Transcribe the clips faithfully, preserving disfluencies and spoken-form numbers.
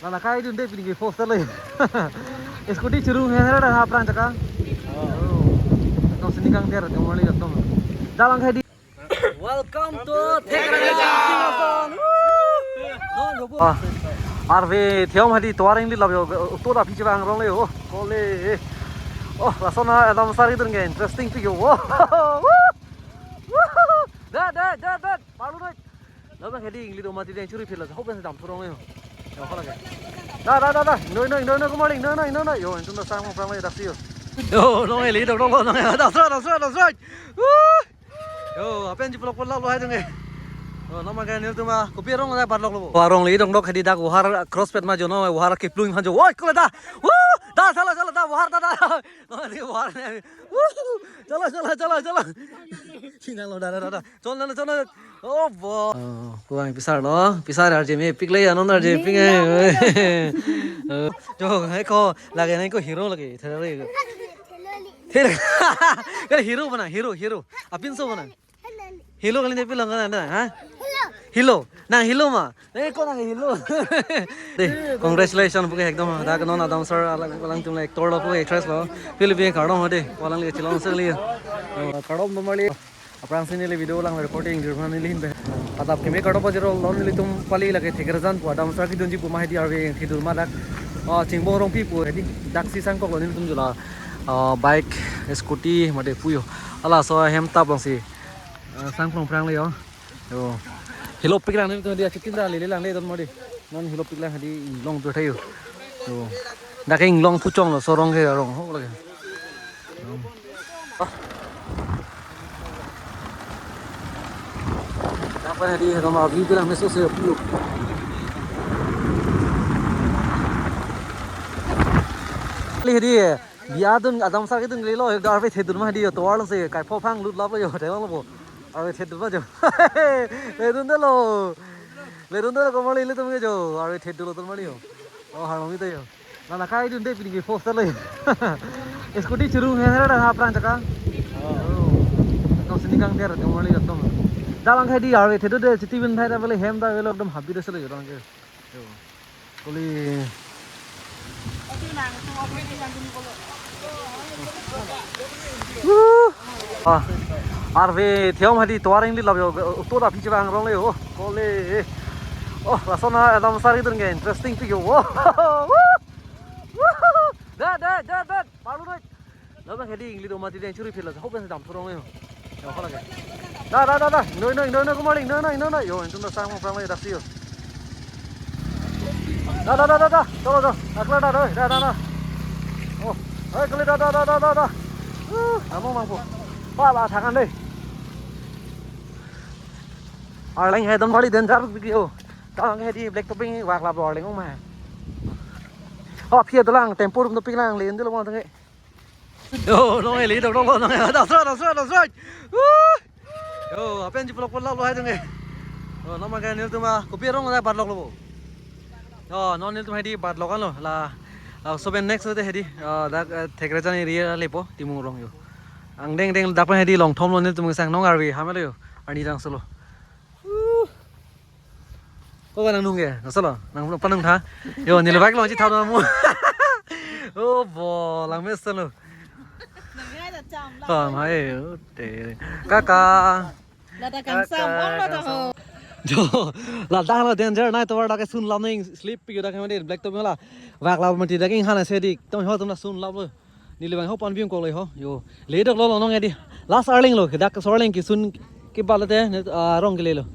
Lalakai dun de pini ke poster le. Scooty churu he he da ha prang chaka. Oh. Ekdom sini kang der ekdom mali ekdom. Dalang khai di. Welcome to Thekrajan. Ah, arve thiam hadi tovar ingli lab yo, to da piche bang rong le yo. Kole. Oh, lason a Adam sar idun ke interesting pik yo. Da, da, da, da. Palu na. Labang hedi ingli do mati deng churi phila. Hopen dam thurong yo. Yo, kala ke. Da, da, da, da. No, no, no, no, kumaling. No, no, no, no. Yo, intum da sang prang le daksi yo. Yo, no, eli dok dok lo, no. Da, da, da, da, da. Woo! Yo, apen ji vlog pon lalo hai dong e. Oh, nama kan nelitum a, kopi arong da bat lok lo. Arong le dong dok hedi dak Wahar cross pet ma jo no, Wahar kiplung ma jo. Woi, kole da. Woo! Da, sala, sala, da, Wahar da, da. No, di Wahar ne. Woo! Chala, chala, chala, chala. Sinang lo, da, da, da, da. Chon na, chon na. Oh, bo. Oh, kuang pisar lo. Pisar arje me pik le, anon arje pik e. Oh, jo, hai ko, lage nai ko hero lage. Thera le. Hero. Kali hero bana, hero, hero. Apin so bana. Hero kali ne pilang kana na, ha? Hero. Nang hero ma. Eh, ko nang hero. De, congratulations puke ekdom. Dak non Adam sar alang, alangtum le actor lo puke actress lo. Pili pi kardom ho de. Walang le chilong se le. Oh, kardom do mali. Aphrang si neli video lang recording jurman neli hin be. Adap keme kardom pajero lon nelitum pali lake Thekrajan pu Adam sar kidunji pu ma hedi arve kidur ma dak. Oh, Chingbong Rongpi pu hedi daksi sangkok lo nelitum jula. Oh, bike, scooty, mate puyo. Ala so hem tap long si. Ah, sang prong prang le yo. Yo. Helo pik lang ni tu dia chitin da le le lang le don modi. Non helo pik lang hadi inglong tu thayo. Yo. Dak inglong puchong lo sorong ke rong ho lage. Yo. Dak pa hadi helo ma view lang meso se pulo. Le hadi. Biya dun Adam sar kidun le lo, arve thedun ma hadi yo, tovar lo se, kai pho phang lut lap lo yo, thek lo bo. Arve thedun ma jo. Ledun de lo. Ledun de lo, komali ilitum ke jo, arve thedun lo tun mali yo. Oh, harong ito yo. Lalakai dun de pini ke poster le. Scooty churu he he da ha prang chaka. Oh. Ekdom sini kang der, komali ekdom. Dalang khai di arve thedun de, chiti bin thai da bele hem da bele ekdom happy de se lo yo, dalang ke. Yo. Kuli. Woo! Ah, arve thiam hadi tovar ingli lab yo, to da piche bang rong le yo. Kole. Oh, lason a Adam sar kidun ke interesting pik yo. Woo! Woo! Da, da, da, da. Palu na. Labang hedi ingli do mati deng churi phila, hopen dam thurong yo. Yo, kala ke. Da, da, da, da. No, no, no, no, kumaling. No, no, no, no. Yo, intum da sang prang le daksi yo. Da, da, da, da, da. Cholo, cholo. Akla da, da, da, da, da. Oh, hai kali da, da, da, da, da, da. Uh, amo mangpo. Pa, pa, thangan de. Arleng he don kali danger video. Tang hedi black topping wak lap arleng ong ma. Oh, phia dolang tempo rum topping lang le, indi lo mo tang. Yo, no, eli dok dok lo, no, da sra, da sra, da sra. Woo! Yo, apen ji vlog pon lalo hai dong e. Yo, nama kan nelitum a, kopi arong da bat lok lo bo. Yo, non nelitum hedi bat lok lo, la, la, so ben next de hedi, ah, dak, eh, Thekrajan area lepo, Timung rong yo. Angdeng deng dak pen hedi long thom lo nelitum sang nong arve, hamelo yo, ani dang solo. Woo! Ko ba nang nung ke, nang solo, nang panung tha. Yo, neli bike long chi thau namu. Oh, bo, lang mes lo. Nang ya da cham la. Kam hai, oh, te. Kaka. Lada kang sam, oh, lada ho. Jo, lada lo danger, nai tovar dak sun lam ning, slip pi dak ke mati, black top la. Wak la mati dak ing hana se dik, tong ho tum la sun lam lo. Neli bang ho pan bim ko le ho. Yo. Le dok lo lo nong edi. Last arleng lo. Dak so arleng kisun ke bal te ne, ah, rong kele lo.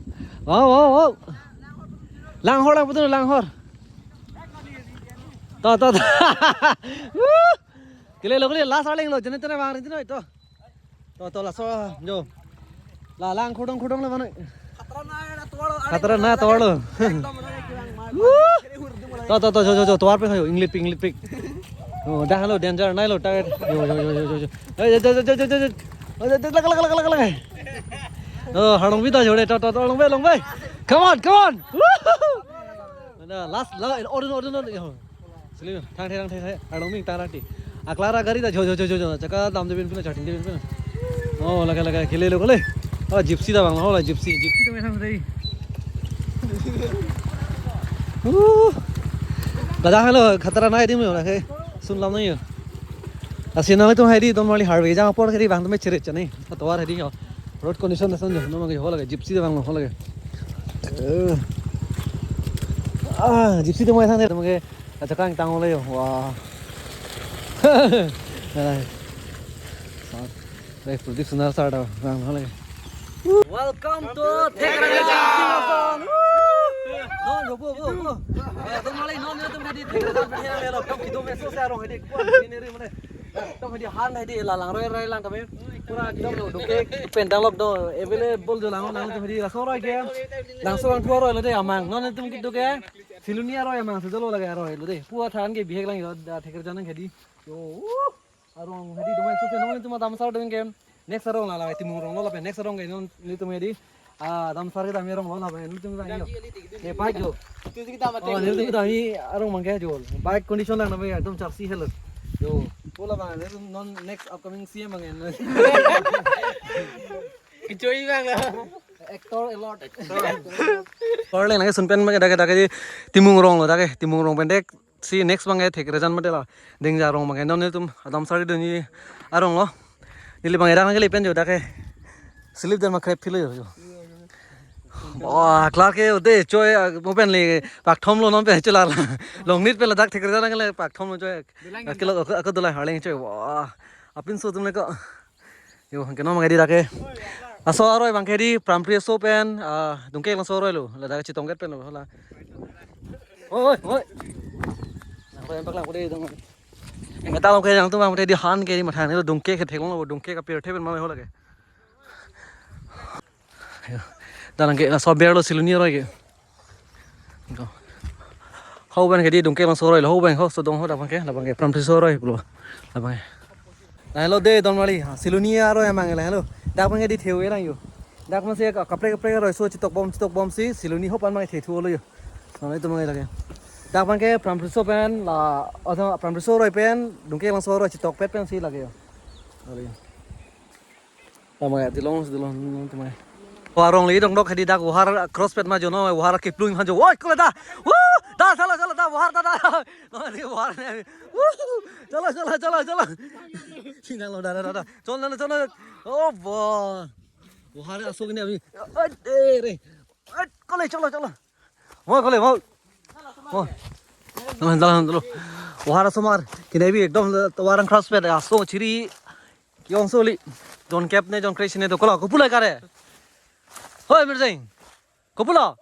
Wow, wow, wow. Langhor lang putu langhor. To, to, to. Woo! Kele lo kele last arleng lo. Jene tene bang rin tino to. To, to, laso, jo. La lang khudong khudong le mane. Khatra na tovar lo. Khatra na tovar lo. Ekdom mane kilang ma. Woo! To, to, to, jo, jo, jo, tovar pe khayo, inglit pik, inglit pik. Oh, dah lo, danger nai lo, target. Jo, jo, jo, jo, jo, jo. Eh, jo, jo, jo, jo, jo, jo. Oh, jo, jo, lak, lak, lak, lak, lak. Oh, harong bita jode, to, to, to, long bai, long bai. Come on, come on. Woo! Ada last, la, order, order, order. Yo. Slim, thang, thang, thang, thang, arong ming tara ti. Aklara gari da jo, jo, jo, jo, jo. Chaka dam de bin pina, chating de bin pina. Oh, laga, laga, kele lo kole. Oh, gypsy da bang, oh, la gypsy, gypsy da bang, thang dei. Uh. Ada halo, khatara nai di mo, lake sun lam nai yo. Lasi nanglitum hedi, Donmarli highway jang apor hedi, bang tame chiri chani. Atovar hedi yo. Road condition lason jo, no mang jo ho lake, gypsy de bang lo ho lake. Eh. Ah, gypsy de mo thang de, mo ke, acha kang tang ho le yo. Wah. Nai. Sa-, Re, Pradeep Sundar sir da, bang ho lake. Welcome to Thekrajan. Non, bo, bo, bo. Eh, Donmarli, non, non, tum hedi Thekrajan, hedi, hedi, lo, tum kido me so sa rong hedi, ko, hedi, hedi, mane. Tum hedi han hedi, la lang roi, roi lang kami. Pura kido lo, dungke, pen dang lok do, available jo lang, lang tum hedi, laso roi ke. Laso rong thu roi lo de, amang. Non, tum kido ke. Siloni aroi amang, sejolo lake aroi lo de. Pua than ke bihek lang yo, da Thekrajan nang hedi. Yo, uh. Arong hedi dong so ke non tum Damsar dong ke. Next arong la la Timung rong lo lapen next arong ke non nelitum hedi. Ah, Damsar ke dam arong lo lapen nelitum ta yo. Ke bike jo. Oh, nelitum ta hi arong mang ke jo. Bike condition lang na me ekdom charsi helo. Yo, pola bang nelitum non next upcoming C M bang en. Kecho-i bang lo. Actor a lot. Actor. Korle nang ke sun pen mang ke dak ke dak ke Timung rong lo dak ke Timung rong pen dek. Si next bang ke Thekrajan mate la Dengja arong bang ke non nelitum Damsar dun-i arong lo. Neli bang ke dak nang kele pen jo dak ke slip dan ma krep philo jo. Wah, klar ke ode choi, ah, mo pen le pakthom lo non pen chula la. Longnit pen ladak Thekrajan nang kele pakthom lo choi. Kelo ako, ako dulai harleng choi. Wah, apinso atum le ko. Yo, ke non bang ke hedi dak ke. Laso aroi bang ke hedi Prampri aso pen, ah, Dungke Langso aroi lo. Ladak Chitong Gate pen lo la. Oi, oi, oi. Nang ko yang paklang ko de dong. Metal ke nangtum bang hedi han ke hedi matha ne lo Dungke ke theklong lo Dungke kapirthe pen ma ho lake. Yo. Dak nang ke laso aber lo Siloni aroi ke. Ho. Ho bang ke hedi Dungke Langso aroi lo ho bang ho so dong ho dak bang ke la bang ke Prampri aso aroi lo. La bang ke. Lahelo de Donmarli, ha, Siloni aroi amang lahelo. Dak bang ke hedi thewe lang yo. Dak ma se ka-, kaprek kaprek aroi so chitok bom chitok bom si Siloni ho pan bang the thu lo yo. Nanglitum bang ke lake. Dak bang ke Prampri aso pen la, oh, Prampri aso aroi pen Dungke Langso aroi chitokpet pen si lake yo. Lake yo. Tama ya, dilong, dilong, tama ya. Warong lagi dong dok hedi dak wahar cross pet ma jono, wahar kiplung ma jo. Woi, kula da. Wuh, da, salah, salah, da, wahar da, da. No, ini wahar ni. Wuh, salah, salah, salah, salah. Sini lo, da, da, da, da. Chol, da, chol, da. Oh, bo. Wahar asok ini abi. Ade, re. Kole, cholo, cholo. Mo, kole, mo. Mo. Jalan, jalan, jalan. Wahar asomar. Kini abi ekdom warang cross pet, aso chiri. Yong soli. Jon kep ne, jon kre sine to. Kola, kopulo kare. Hoi, Mirjeng. Kopulo.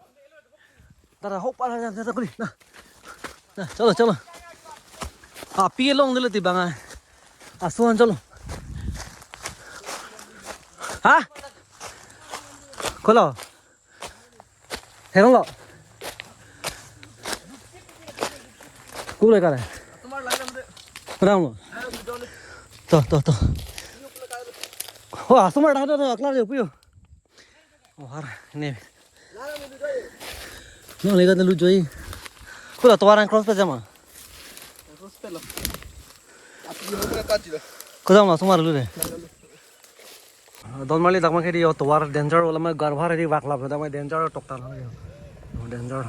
Tara hok pala na, tara kuli. Na. Na, cholo, cholo. Api along dulu ti bang ai. Asuhan cholo. Ha? Kola. Herong lo. Kopulo kare. Herong lo. To, to, to. Wah, asomar dah, dah, dah, kelar je, puyo. Oh, har, ini. No, lega dah lu joi. Kola tovar ang cross pet jama. Cross pet lo. Api ho na kaji lo. Koda ma asomar lu de. Donmarli dak bang ke hedi yo tovar danger wala ma gar bhar hedi vak lap dak bang danger tokta lo yo. Danger.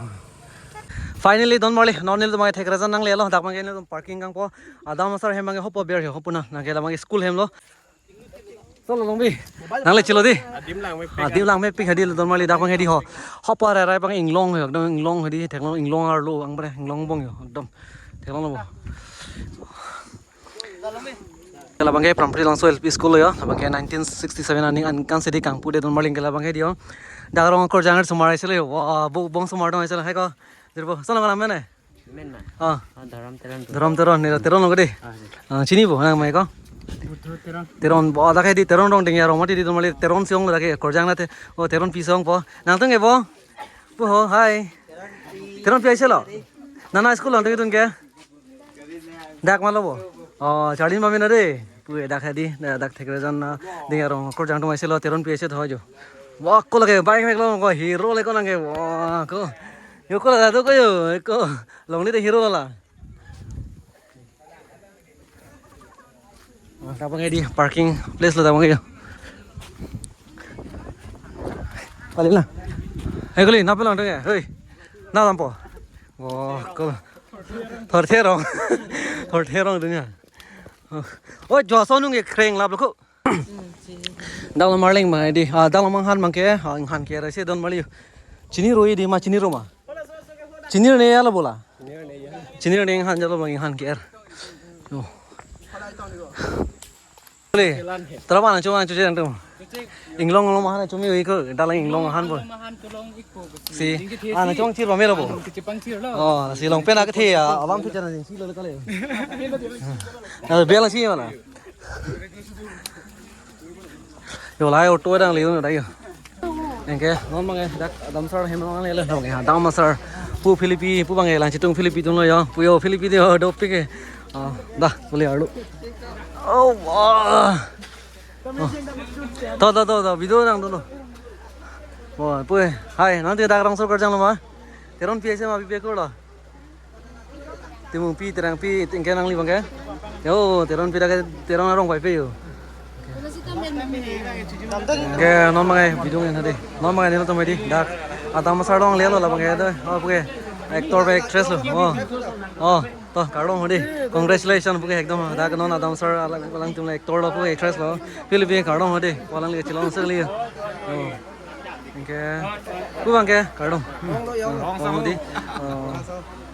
Finally Donmarli non nelitum bang ke Thekrajan nanglelo dak bang ke nelitum parking kangpo. Adam sir hem bang ke hopo ber yo hopo na nang ke la bang ke school hem lo. Solo long bi. Nangle chilo di. Adim lang mepik. Adim lang mepik hedi lo Donmarli dak bang hedi ho. Hopo arai arai bang inglong yo ekdom inglong hedi theklong inglong arlo bang bre inglong bong yo ekdom. Theklong lo bo. Ke la bang ke Prampri Langso L P School lo yo, la bang ke nineteen sixty-seven aning ankan sidi kangpu de Donmarli ke la bang ke hedi yo. Dak arong akorjang sumar aiselo yo. Wah, bo bong sumar dong aiselo hai ko. Jirbo, solo nang mene? Men ma? Ah. Ah, Dharam Teron. Dharam Teron, ni Teron lo ke de. Ah, ni. Ah, chini bo, nang mai ko? Buddho Teron. Teron, bo, dak ke hedi Teron rong ding ya rong mati di Donmarli Teron si ong dak ke korjang na te. Oh, Teron pi si ong po. Nangtum ke bo? Bo ho, hai. Teron pi aiselo? Nana school lang tung ke? Dak ma lo bo. Oh, charlin ma mina de. Pu dak hedi, dak Thekrajan na ding arong akorjang atum aiselo Teron pi aise tho jo. Wah, ko lake bike mek lo ko hero le ko nang ke. Wah, ko. Yo ko la do ko yo, ko. Long ni de hero la. Wah, dak bang hedi parking place lo dak bang yo. Pali la. Hei kuli, na pelang dong ya. Hei. Na lampo. Wah, ko. Thorthe rong. Thorthe rong dunia. Oi, jo ason nung ekreng lap lo ko. Dang lo marling bang di. Ah, dang lo manghan bang ke. Ah, han ke ra se don marli. Chini roi di ma, chini ro ma. Chini ne ya lo bola. Chini ne han jalo bang han ke er. Yo. Boleh. Terapa na cuma cuci yang tu. Inglong long mahan cumi iko dalang inglong mahan bo. Si. Ana cuma cir pamelo bo. Oh, si long pena kethe ya. Abang tu chana si lo kale. Ada bela si mana? Yo lai auto dang liu dai yo. Anke non bang dak Damsar hem nang le bang dak Damsar pu Philippi pu bang lang chitung Philippi tung lo yo. Pu yo Philippi yo dopik ke. Ah, dah boleh alu. Oh, wah. Oh. Tahu, tahu, tahu, tahu. Video nang dulu. Wah, pu. Hai, nanti dak Damsar kerjang lo ma. Teron P S M abi pe ko lo. Timungpi, Terangpi, tingke nangli bang ke? Yo, Teronpi dak ke, Teron arong pai pe yo. Ke non bang ke bidung en hadi. Non bang ke nilo tumai di. Dak Damsar long le lo la bang ke do. Oh, pu ke. Actor pe actress lo. Oh. Oh, to kardom hadi. Congratulations pu ke ekdom. Dak non Damsar alang alang tum actor lo pu ke actress lo. Philippi kardom hadi. Walang le chilong sekali. Oh. Anke. Pu bang ke kardom. Rong lo yo. Hmm, rong lo di. Oh.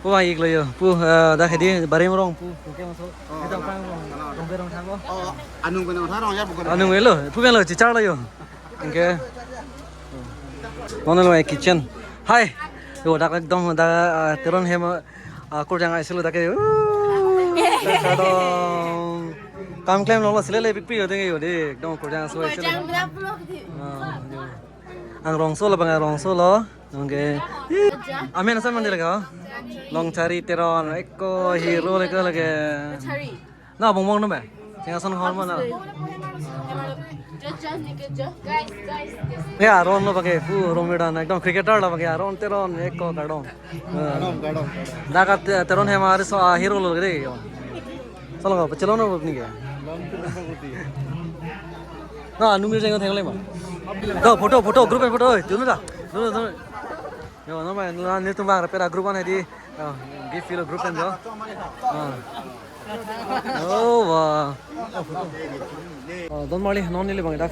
Pu bang ik lo yo. Pu, eh, dak hedi bari rong pu. Anke maso. Oh. Kita pang rong. Rong berong thang lo. Oh, anung benong tharong ya bukan. Anung elo. Pu bang lo chichar lo yo. Anke. Mano lo kitchen. Hai. Yo dak ekdom dak, eh, Teron hem, eh, kurjang ai selo dak ke. Uh, dak kardom. Kam klem lo lo sile le pikpi yo ding yo de. Ekdom kurjang so ai selo. Kurjang berapa lo gitu? Ah, yo. Ang rongso lo bang ang rongso lo. Oke. Amen asam mandi lagi. Longchari Teron, eko hero lagi lagi. Chari. Na bong bong no ba? Sing ason hor mana? Just, just, just, guys, guys, this. Ya, ron lo pakai pu ron medan ekdom cricketer lo pakai ron Teron eko kardom. Kardom, kardom, kardom. Dak Teron hem ari so hero lo gede yo. Solo ko pachelon lo ni ke. Na number jeng theng le ma. To photo photo group photo. Dunu da. Dunu dunu. Yo no ma na ni tum bang pera group an hedi. Oh, give feel group an jo. Ah. Oh, wah. Oh, don marli non neli bang dak.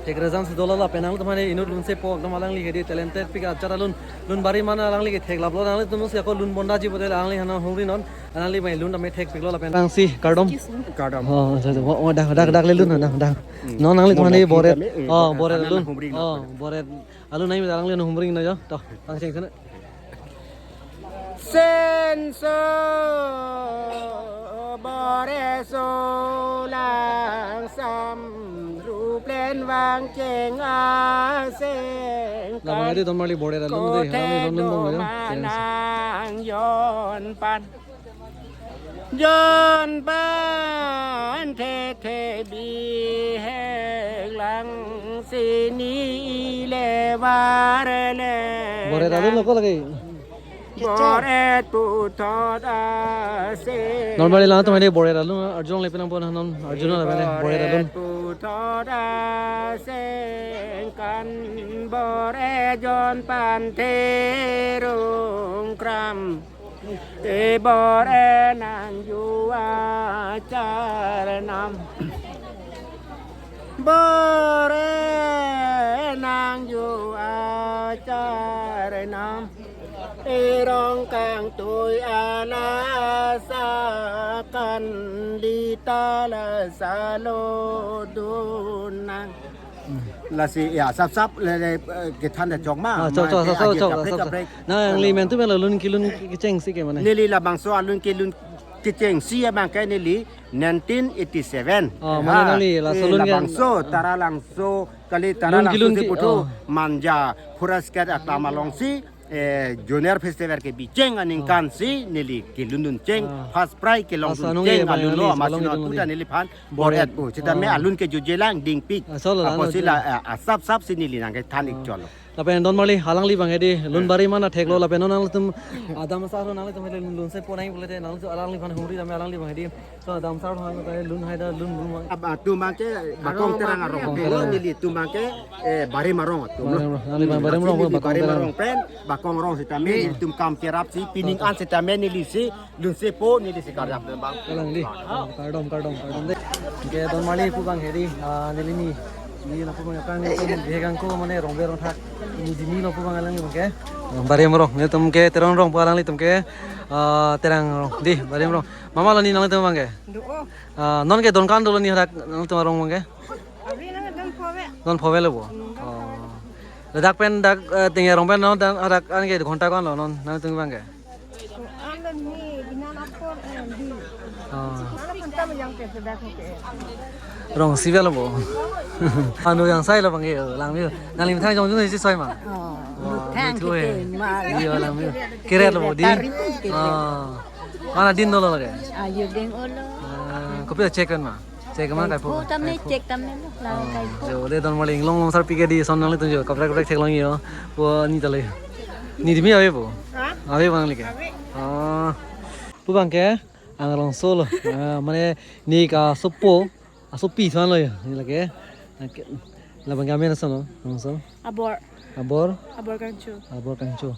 Thek rezan si dola la penang teman inut lun sepo ekdom alangli hedi talented pik achar alun lun bari mana alangli ke theklap lo alangli tum si ako lun bonda ji bodel alangli hana hungri non alangli bang lun dame thekpik lo lapen. Nang si kardom. Kardom. Oh, so, so, oh, dak dak dak le lun dak dak. Hmm. Non alangli teman ini boret. Oh, boret alun. Oh, boret. Alun nai alangli humring na jo. To, tang sing sana. Senso bore solang sam ruplen vangcheng aseng. Lama hari ton marli bore alun de, kami alun alun bong ya. Manang yon pan. Jon pan the the bihek lang sini le var le. Bore alun lo ko lagi. Bore puthot ase. Normally lang tum ini bore alun arjun le pinang pon non arjun le bore alun. Puthot ase kan bore jon pan the rung kram. Te bore nangju achar nam. Bore nangju achar nam. Erong kangtui ala sakan di tala salo dunang. Lasi ya sap sap le le, eh, kethan da chok ma. Ah, chok, ma chok, ke sap sap aji chok, kaprek sap sap. Kaprek. Na yang li men tu melo lun kelun kecheng si ke mane. Neli labangso alun kelun kecheng si abang ke neli nineteen eighty seven. Oh, mane ha, neli laso eh, lun ke labangso Taralangso kali lun Taralangso kelun si ke, putu oh. Manja Forest Gate atam along si eh, Junior Festival kebi cheng aningkan si neli kelun dun cheng, ah, first prize kelong dun cheng, alun lo, alun amas along nontu dun dan neli phan bor et pu. Sita me alun ke juje lang dingpik. Ah, solo lang apot si la, eh, asap sap si neli nang kethan ik cholo. Lapen Don Marli, alangli abang hedi lun bari mana theklo, lapen non nangtum adam asar nangtum hedi lun, lun sepo nangji pulote nangtum alangli abang humri dam alangli abang hedi. So adam asar hang ta lun haida lun lun. Ab atum abangke Bakong Terang arong. Bakong Terang. Nelitum abangke, eh, Barim arong atum. Barim arong. Nangli abang Barim arong, neli Bakong Barim Terang arong pen Bakong arong sitame nelitum kam kerap si pining an sitame neli si lun sepo neli si karjap abang. Alangli. Kardom, kardom, kardom dei. Anke Don Marli pu abang hedi, ah, neli ni. Ni lapu abang aphrang ni tum bihek angko mane rongbe rongthak. Ni jimi lapu abang alangli abangke. Barim arong, nelitum ke Terang arong pu alanglitum ke, ah, Terang arong. Dei, Barim arong. Mama lo ni nangtum abangke? Do-o. Ah, non ke Donkan dolo ni hadak nangtum arong abangke? Abi nang Donphove. Donphove lo bo. Hmm, Donphove. Oh. Ladak pen dak, eh, Dengya arong pen non dan hadak anke ghonta ko-an lo non nangtum abangke? Ano ni binan apor, eh, di. Oh. Mana ghonta mejang pe sudah ke. Rong si avelo bo. Ano yang sai lo abangke, oh, langme. Nangli methang jongjong si soi ma. Oh. Wah, thank you, eh. Iya, langme. Keret lo bo dei. Tarim, keret. Ah. Mana din dolo lake? Ayo deng olo. Ah, kopi check kan ma? Check mana kai pho? Kai pho tame, kai pho. Check tame lo, la kai pho. Jo, dei Don Marli inglong long sar pike dei, son nangli tum jo, kaprek kaprek theklong yo. Pu ni tale. Ni dimi ave pu? Ha? Ave abang lake? Ave. Ah. Pu abangke, Angrongso lo. Ah, mane ni kasopo, asopi son lo yo. Ni lake. Lake, la abangke amen ason lo, Angrongso. Abor. Abor? Abor Kangcho. Abor Kangcho.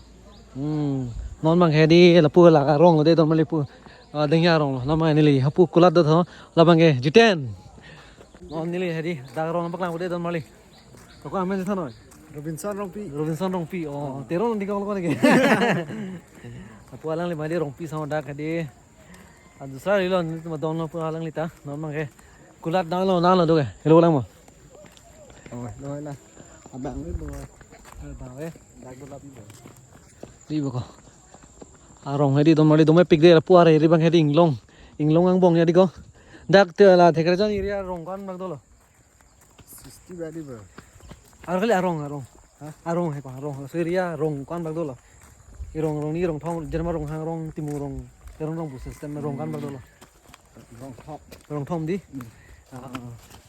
Hmm. Non abang hedi lapu la arong dei Don Marli pu. Ah, Dengya arong lo. Non abang neli hapu kulat do tho. La abangke Jiten. Non neli hedi dak arong paklang dei Don Marli. Ko amen tha noi? Robinson Rongpi. Robinson Rongpi. Oh, Teron dei ko lake. Lapu alangli abang hedi Rongpi sang dak hedi. Adusra rilo ni tuma dong lo pu alangli ta. Non abangke. Kulat dang lo, dang lo do ke. Helo lang mo. Oh, lo la. Abang ni bo. Abang eh. Dak do lapi bo. Dei bo ko. Arong hedi Don Marli dome pik dei lapu are ri abang hedi inglong. Inglong angbong ya dei ko. Dak te la Thekrajan area arong ko-an bak dolo? Sixty badi bro. Ar kali arong, arong. Ha? Arong he ko, arong. So area arong ko-an bak dolo? Irong, rong ni rong thom, Jerma rong hang rong timu rong, Teron rong bu system rong ko-an bak dolo? Rong thom. Rong thom dei? Hmm. Ah.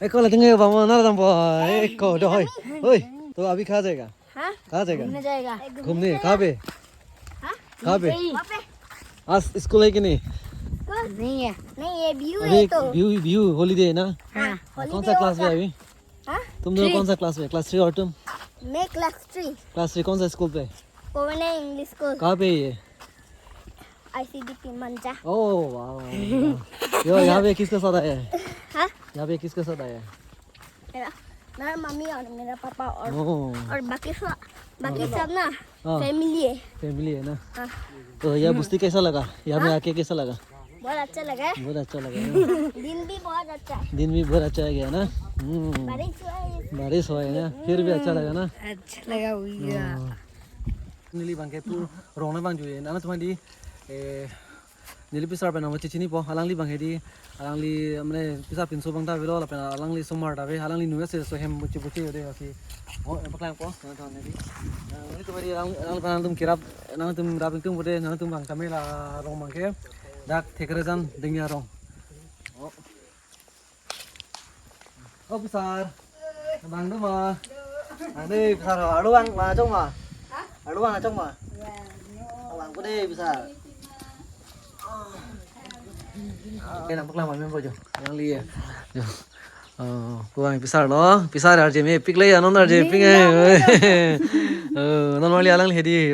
Eh, ko la tinggal ba mo na dam bo. Eh, ko do hoi. Hoi. To abhi kahan jayega? हाँ? कहाँ जाएगा? घूमने जाएगा। घूमने? कहाँ पे? हाँ? कहाँ पे? यहीं पे। आज स्कूल है कि नहीं? स्कूल? नहीं है। नहीं है, बीहू अभी है तो। बीहू, बीहू हॉलीडे है ना? हाँ। कौन सा क्लास में है अभी? हाँ? तुम दोनों थ्री। कौन सा क्लास में? क्लास थ्री और तुम? मैं क्लास थ्री। क्लास थ्री कौन सा स्कूल पे? पवने इंग्लिश स्कूल। कहाँ पे है ये? आईसीडीपी मंजा। ओह, वाह, वाह, वाह। यो, यहाँ पे किसके साथ आया है? हाँ? यहाँ पे किसके साथ आया है? मेरा, मेरा मम्मी और मेरा पापा और, ओह। और बाकी सब, बाकी सब ना, हाँ। फैमिली है। फैमिली है ना? हाँ। तो यह बस्ती कैसा लगा? यहाँ में हाँ? आके कैसा लगा? बहुत अच्छा लगा है। बहुत अच्छा लगा है ना? दिन भी बहुत अच्छा है। दिन भी बहुत अच्छा है गया ना? हम्म। बारिश हुआ है। बारिश हुआ है ना? फिर भी अच्छा लगा ना? अच्छा लगा भैया। हाँ। Neli abangke pu rong na abang jui, nangtum hedi, eh, neli pisar pen nangchechinipo, alangli abang hedi, alangli, mane, pisar pinso abang ta avelo, lapen alangli somar ta ave, alangli nu ase so hem buchi buchi ode asi. Oh, em paklang po, nangtum hedi. Eh, nelitum hedi alang, alangli aphan nangtum kerap, nangtum rap ingtung pute, nangtum abang kami la rong abangke, dak Thekrajan Dengya arong. Oh. Oh, pisar. Abang do ma? Ade, pisar. Arlo abang ma chok ma? Arlo abang chok ma? Abang ko dei, pisar. Oke, nangpaklang ma member jo. Alangli ya. Jo. Oh, ko abang pisar lo. Pisar arje mepik le, anon arje pik eh. Oh, non Marli alangli hedi.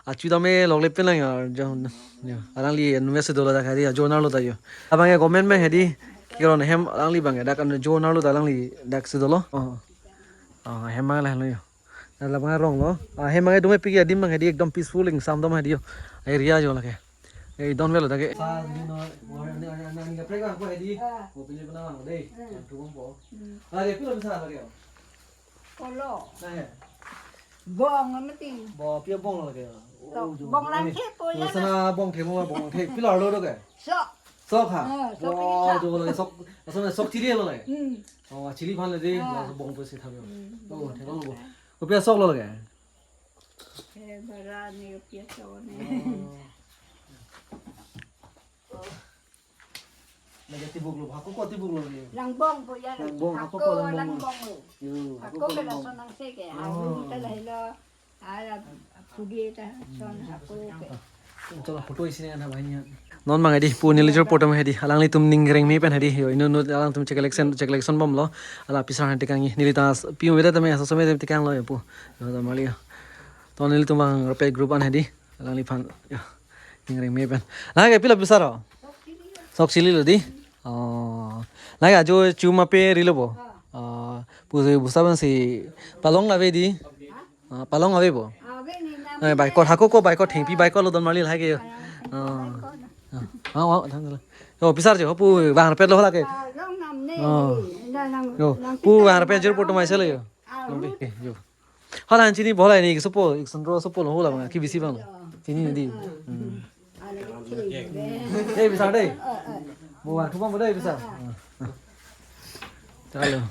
Achu dame lok le pen lang ya. Jo. Jo. Alangli invest dolo dak hedi, ajo nar lo ta jo. Abang ya comment me hedi. Kiron hem alangli abang ya, dak an jo nar lo ta alangli dak si dolo. Oh. Oh, hem abang la lo yo. Dak la abang arong lo. Ah, hem abang dome pik adim abang hedi ekdom peaceful ingsam dom hedi yo. Area jo lake. Eh, don velo dak ke. Sa ni no, ni ni ni ni kaprek abang ko hedi. Mo pili puna abang dei. Tu bom po. Are pilo bisa lake. Kolo. Nah, ya. Bong mati. Bo, pia bong lo ke. Sok, oh, jo, bong lang eh, the po ya sana na. Bong the mo, bong the. Pilo arlo do ke? Sok. Sok ha? Eh, sok. Wah, ini sok. Jo lo ke sok. Asal sok chili lo le. Hmm. Oh, chili aphan le de, ah, la bong pusi thabi. Hmm, oh, bong the lo bo. Ko pia sok lo ke? Eh, bara ni pia sok ni. Oh. Lagi tibuk lo, hako ko tibuk lo ni. Langbong po ya. Langbong, hako hako ko langbong lo. Langbong lo. Yo, hako hako ko ke langbong. Lason nang se ke. Oh. Aru kita lahilo. Ala pudi ta son hako ke. Chalo, photo isi na bahini. Non abang hedi, pu neli jirpo atum hedi, alanglitum ning rengme pen hedi, yo, inut inut alangtum check election, check election bomlo, ala pisar han tekangji, neli ta s-, pi umeda tame, so some tame tekanglo yo pu, yo, ta mali yo. To nelitum abang rapet group an hedi, alangliphan, yo, ning rengme pen. Lake pilo pisar ho? Sok chili lo di. Oh, lake ajo chuma pe rilo bo. Oh, pu, pu sa abang si palong ave di. Ah, palong ave bo. Ave ni nam. Eh, baikot hako ko baikot thengpi baikot lo don mali lake yo. Oh. Oh, oh, thang lo. Yo, pisar jo, pu bang rapet lo lake. Palong nam ne. Oh. Yo, pu bang rapet jirpo atum aise lo yo. Ah, yo. Hala chini bola ni sopo, ikson ro sopo lo hala bang, ke bisi bang. Chini di. Hmm. Eh, pisar dei. Bo bang, thu bang bo dei, pisar. Chalo.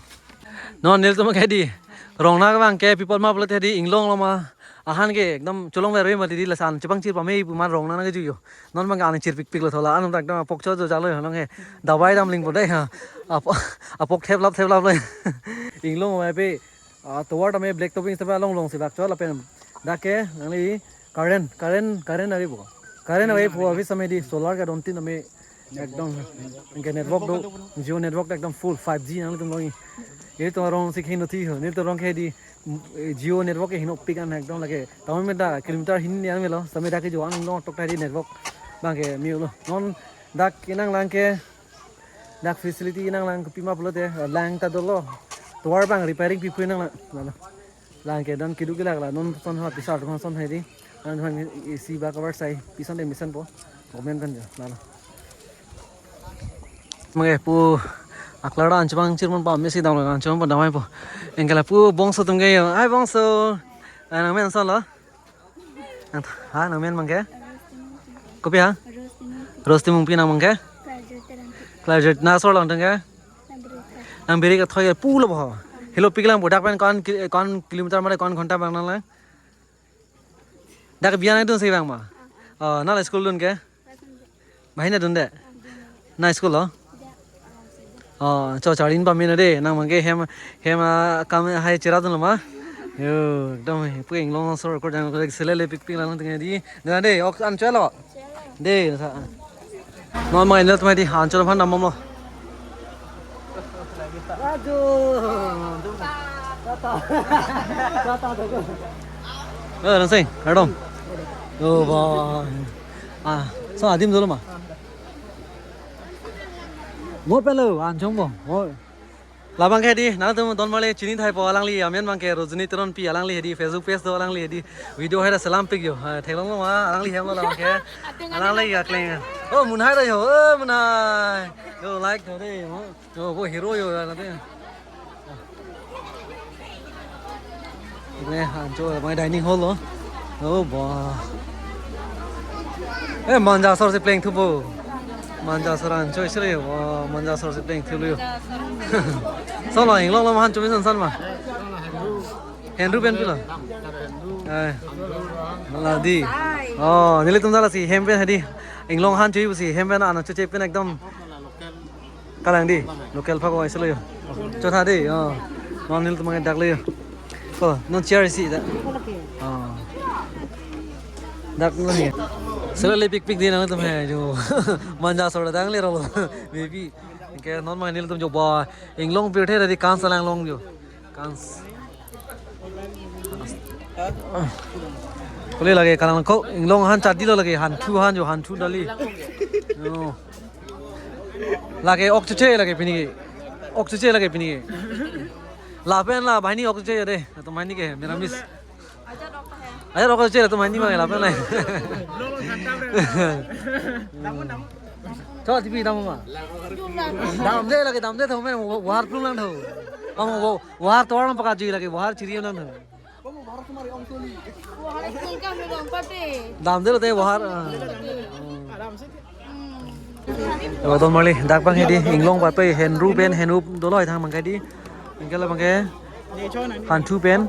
Non nelitum ke di. Rong nang abang ke people ma pulote di inglong lo ma. Ahan ke ekdom cholong verve mati di lason chepangchir pame pu man rong nang ke ju yo. Non abang ke an chirpikpik lo thola an ekdom apok cho jo jalo yo nang ke. Dawai dam ling bo dei ha. Apok, apok theplap theplap le. Inglong ma pe. Ah, tovar tame black topping tame along long si bak cho lapen. Dak ke nangli current, current, current ave bo. Current ave bo, ave samedi solar ke don tin tame ekdom ke network do, Jio network ekdom full five G nanglitum longji. Ilitum arong si khin uthi ho, nelitum arong ke di, mm, Jio network ke hinopik an ekdom lake. Tame meda kilometer hini an melo, samedi ke jo an long tok ta di network abang ke me-olo. Non dak kenanglang ke dak facility nanglang kopi ma pulote, eh, lang ta dolo. Tovar abang repairing pipo nanglang. Lalo. Lang ke don keduk kelak la non son ha pisar atum son hedi. Lang han isi ba kabar sai pison de misan po. Comment pen jo. Lalo. Mage pu aklar an chepangchir mon pame si dam lang chepang pon damai po. Anke la pu bongso atum ke yo. Ai bongso. Ai nangmen son lo. Nang, ha, nangmen abang ke? Kopi ha? Rose Timungpi. Rose Timungpi, nang abang ke? Klaijut Terangpi. Klaijut, nang asor along atum ke? Nang Biri Kha. Nang Biri Kha thoi ke pulo bo. Helo pik lang bo dak pen ko-an ki-, ko-an kilometer mane ko-an ghonta abang nanglang? Dak biya nangdun si abang ma? Oh, nang school dun ke? Bahini dun de? Nang school lo? Oh, cho charlin pame na de, nang abang ke hem, hem akam hai chera dun lo ma? Yo, ekdom he, pu inglong asor ko jang ko sele le pik pik lang teng di. Na de, ok an chelo. De, sa. Non abang nelitum hedi, an chelo phan nam lo. Ajo. Tata. Tata, tata. Eh, Rangsing, kardom. Oh, ba. Ah, so adim dolo ma? Mo pelo, an chong bo. Mo. Labang ke di, nangtum don mali chini thai po alangli, amen abang ke Rojni Teronpi alangli hedi, Facebook page do alangli hedi, video hai da selam pik yo, ha, theklong lo ma, alangli hem lo labang ke, alangli ya kleng, oh, Munhai da yo, oh, Munhai, yo, like tho de, oh, yo, bo hero yo, la de. Ne, ancho, abang dining hall lo. Oh, ba. Eh, manja asor si pleng thu bo. Manja asor ancho isre, wa, manja asor si pleng thu lo. Solo, inglong lo han chumi san san ma. Henru pen pilo. Eh. Mala di. Oh, nelitum dala si hem pen hedi. Inglong han chui si hem pen ano chuche pen ekdom. Kalang di, local phak oi selo yo. Chotha di, oh. Non nelitum ke dak le yo. Oh, non chair isi da. Oh. Dak non ni. Selo le pik pik di nangtum he jo. Manja asor dang le rolo. Maybe. Ke non abang nelitum jo ba inglong pirthe di kan salang long jo. Kans. Kole lake kalang ko inglong han chadi lo lake han thu han jo han thu dali. Yo. Lake ok chuche lake pini ke. Ok chuche lake pini ke. Lapen la bahini ok chuche de. Atum bahini ke mera miss. Ajar ok chuche atum bahini ma lapen la. Cho tipi dam ma. Dam de lake dam de tho me wahar plung lang tho. Amo wo wahar tovar lang pakajui lake wahar chiri lang tho. Dam de lo te wahar. Yo don mali dak abang hedi inglong patoi henru pen henru dolo hai thang abang ke di. Anke labang ke hanthu pen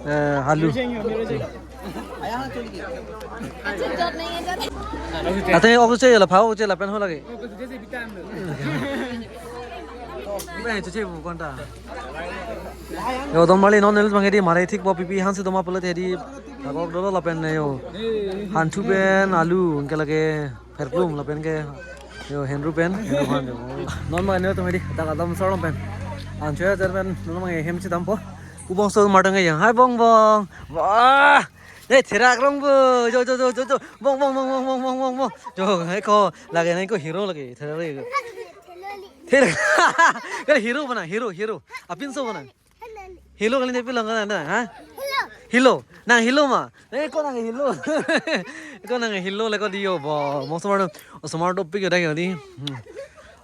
eh, halu. Ate ok chuche la phao ok chuche lapen ho lake. Be chuche bu konta. Yo don mali non nelitum abang ke di marai thik po pipi hansi doma pulote di. Dakok dolo lapen yo. Hanthu pen alu, anke lake pherplum lapen ke yo henru pen, henru phan yo. Non ma nelitum hedi, dak Adamsar along pen. Anchot ajar pen, non ma hem chedampo. Pu Bongso mar dang ya. Hai Bongbong. Wah. Eh, therak rong bo. Jo, jo, jo, jo, jo. Bong, bong, bong. Jo, hai ko. Lake nai ko hero lake. Therak lake. Therak. Kali hero mana? Hero, hero. Apinso mana? Hero kali ne pilang kana na, ha? Hero. Nang hero ma. Eh, ko nang hero. Ko nang hero le ko diyo bo. Mo osomar, osomar dopik yo dak yo di. Hmm.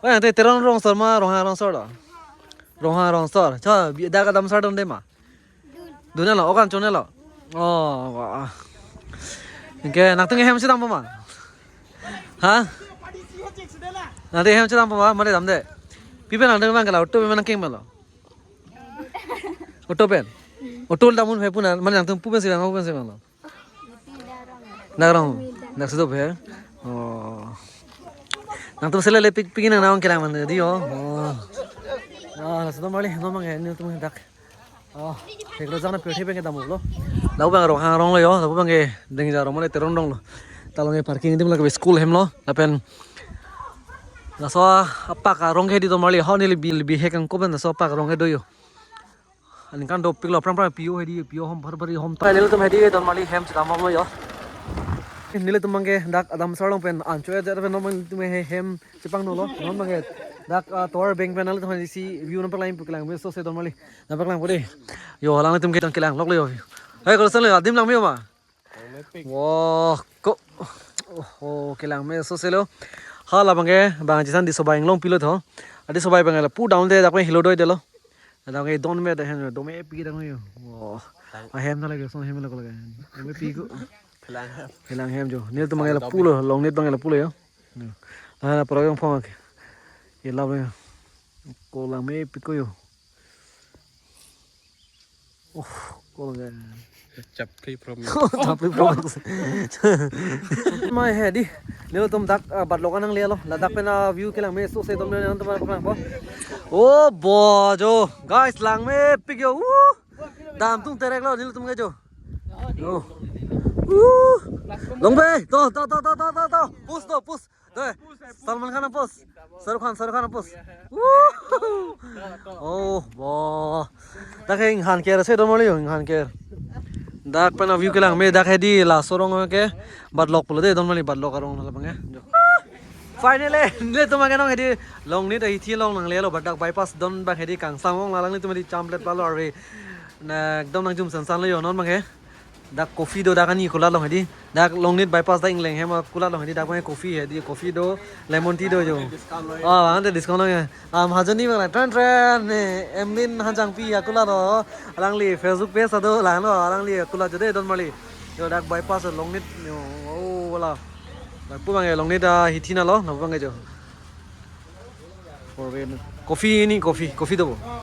Oh, ante Teron Rongsor ma, Ronghang Rongsor do. Ronghang Rongsor. Cho, bi dak Adamsar dun de ma. Dun lo, okan chon lo. Oh, wah. Anke, nangtum hem chedampo ma? Ha? Nangtum hem chedampo ma? Mane damde. Pi pen nangtum vang kela, auto pen nangkeng melo. Auto pen. Auto damun he puna, mane nangtum pu pen si vang, pu pen si vanglo. Dak rong, dak sedup he. Oh. Nangtum sele le pik, pik nang nang kelang mane di yo. Oh. Ah, laso marli, non ma nelitum dak. Oh, thek lo jang na pirthe pen kedam lo. Lapu abang Ronghang rong lo yo, lapu abang ke Dengja rong mane Teron rong lo. Ta along ke parking adim lake school hem lo, lapen laso apak arong ke di don marli, ho neli bi, bi hek angko pen laso apak arong ke do yo. Aningkan dopik lo, pram pram P O hedi, P O hom, bhar bhar hom. Ta nelitum hedi don marli hem chedam lo yo. Nelitum abang ke dak Adamsar along pen anchot ajar pen non ma nelitum he hem chepangno lo, non ma ke dak, ah, tovar bank pen nelitum hedi si view nang paklang pu kelang meso se don marli. Nang paklangpo de. Yo, alanglitum ke don kelang lok lo yo. Hai, kalau sana adim lang me ma. Wah, ko. Oh, kelang meso se lo. Hala abang ke, abang jisan di sobai inglong pilo tho. Adi sobai abang lapu down de dak me helo doi de lo. Dak ke don me de hen, do me pi dak me yo. Wah. Ahem na lake, son hem lake lake. Hem pi ko. Kelang hem. Kelang hem jo. Nelitum abang lapu lo, Longnit abang lapu lo yo. Yo. Hala program phong ke. Ye lap lo yo. Ko lang me pi ko yo. Oh, ko lang ke. Chapli from. Chapli from. Ma hedi. Nelitum dak, ah, Batlok anang le lo. Ladak pen, ah, view kelang meso se don nelitum paklangpo. Oh, bo jo. Guys, lang mepik yo. Woo. Dam tung terek lo nelitum ke jo. Oh. Woo. Longbe. To, to, to. Push to, push. Doi, Salman Khan apos. Shahrukh Khan, Shahrukh Khan apos. Woo! Oh, bo. Dak he inghan ker se don marli yo, inghan ker. Dak pen view kelang me dak hedi laso arong ke Batlok pulo de don marli Batlok arong hala abang ke. Finally, nelitum abang ke non hedi Longnit ahithi along nang le lo, but dak bypass don abang hedi kangsam ong lalang nelitum hedi cham let palo arve. Na ekdom nang jum san san lo yo non abang ke. Dak coffee do dak ani kulat along hedi. Dak Longnit bypass dak ingleng hem kulat along hedi dak abang coffee hedi coffee do lemon tea do jo. Discount lo ya. Oh, ante discount lo ya. Am hajoni bang tren tren ne emlin hanjang pi ya kulat lo. Alangli Facebook page ado lang lo alangli kulat jo de don marli. Yo dak bypass Longnit yo. Oh, wala. Dak pu abang ya Longnit ahithi na lo na abang jo. Coffee ni coffee coffee do.